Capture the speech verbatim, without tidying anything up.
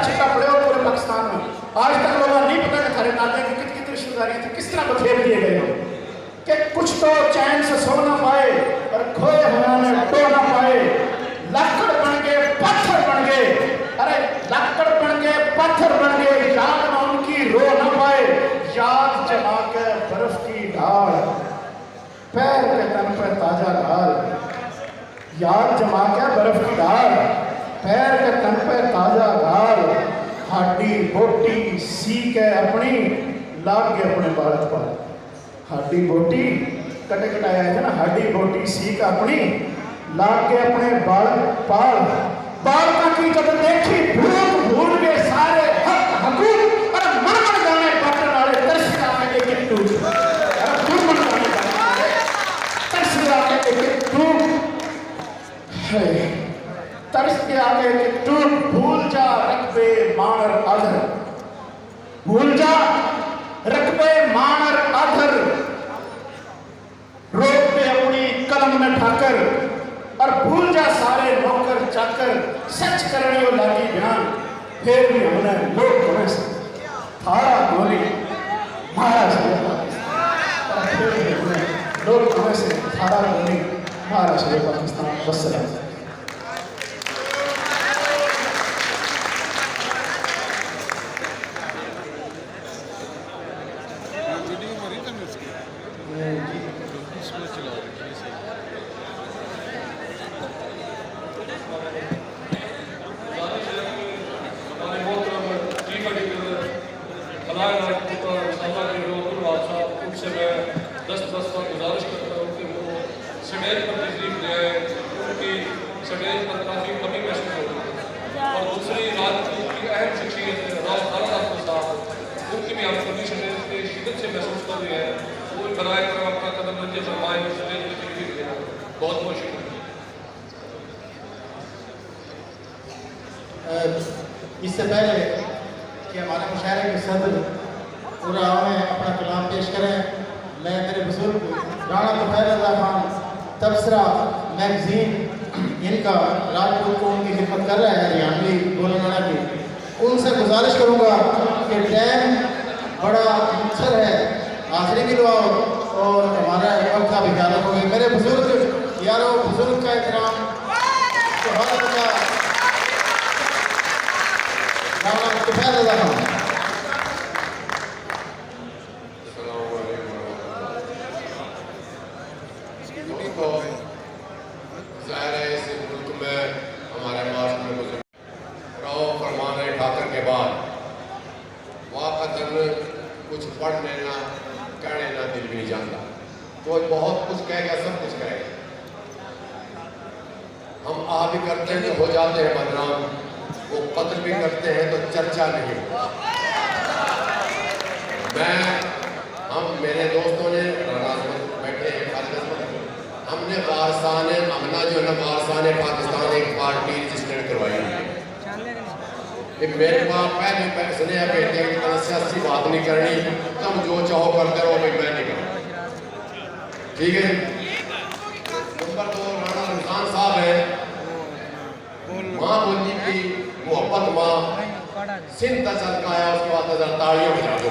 छिट्टा पड़े हो पूरे पाकिस्तान में। आज तक लोगों नहीं पता कि थारे नाते की कित कित रिश्तेदारी थी, किस तरह बखेर दिए गए हो। कि कुछ तो चैन से सो ना पाए और खोए हुआ ने टो ना पाए। लक्कड़ बन के पत्थर बन गए। अरे, लक्कड़ बन के पत्थर बन गए, याद में उनकी रो ना पाए। याद जमा के बर्फ की ढाल, पैर के तन पे ताजा घाल। याद जमा के बर्फ की ढाल, पैर के तन पे ताजा घाल। हाडी बोटी सी के अपनी, लाग के अपने बालक पाल। हाडी बोटी कटे कटाया है ना, हाडी बोटी सी के अपनी, लाग के अपने बालक पाल। बालका की जब देखी भूख, भूल गए सारे हक हकूक। अरे, मन मन गाने बाटन वाले, तरस के आके एक एक टूक। अरे, मन मन गाने बाटन वाले, तरस के आके एक एक टूक। है, तरस के आके एक एक टूक। भूल जा रकबे मान और आदर, भूल जा रकबे मान और आदर। रोक दे अपनी कलम न ठाकर, और भूल जा सारे नौकर चाकर। सच करने लागी बयान, फिर भी हमने लोग कमें से थारा बोली, म्हारा से पाकिस्तान। और फिर भी हमने लोग कमें से थारा बोली, म्हारा से पाकिस्तान। वस्सलाम। हमारे मोहतरम चीफ एडिटर फलाह राजपूत और साहबा के डॉक्टर वाल साहब, उनसे मैं दस्त बस्ता गुजारिश करता हूँ कि वो स्टेज पर तशरीफ ले आए। उनकी स्टेज पर काफ़ी कमी महसूस होती है। और दूसरी, राजपूत की अहम शख्सियत राज खान राजपूत साहब, उनकी भी हम कमी स्टेज पे शिद्दत से महसूस कर रहे हैं। वो भी बराए करम अपना कदम नीचे फरमाए और स्टेज पर तशरीफ ले आए। बहुत बहुत शुक्रिया। अ, इससे पहले कि हमारे मुशायरे के सदर पूरा हमें अपना कलाम पेश करें, मैं मेरे बुजुर्ग राणा तुफैल रजा खान, तबसरा मैगजीन, इनका, राजपूत कौम की खिदमत कर रहा है हरियाणवी बोलने वाला की, उनसे गुजारिश करूँगा कि टाइम बड़ा मुख्तर है, हाजिरी भी लवाओ और हमारा वक्त का भी ख्याल रखोगे। मेरे बुजुर्ग यारों, बुजुर्ग का एहतराम, तो हर बंदा राणा तुफैल रजा खान। अस्सलाम वालेकुम। दोस्तों, जाहिर है इस मुल्क में हमारे माशरे में बुजुर्ग रहो, फरमान ठाकर के बाद वाकतन कुछ पढ़ने ना, कहने ना दिल भी नहीं चाहता। तो बहुत कुछ कह गया, सब कुछ कह गया। हम आ भी करते हैं तो हो जाते हैं बदनाम, वो कत्ल भी करते हैं तो चर्चा नहीं होती। मैं, हम, मेरे दोस्तों ने, राणा अजमत बैठे हैं, खालिद अजमत, हमने वारसान अमना जो है ना, वारसान पाकिस्तान एक पार्टी रजिस्टर्ड करवाई हुई है। ये मेरे पास पहले पै-, सुनेहा भेज दिया कि इतना सियासी बात नहीं करनी, तुम जो चाहो करते रहो, भाई मैं नहीं करूँ। ठीक है जी। नंबर दो, राणा रमजान साहब है, माँ बोली की मोहब्बत माँ, सिंध का चल के आया, उसके बाद जरा तालियां बजा दो।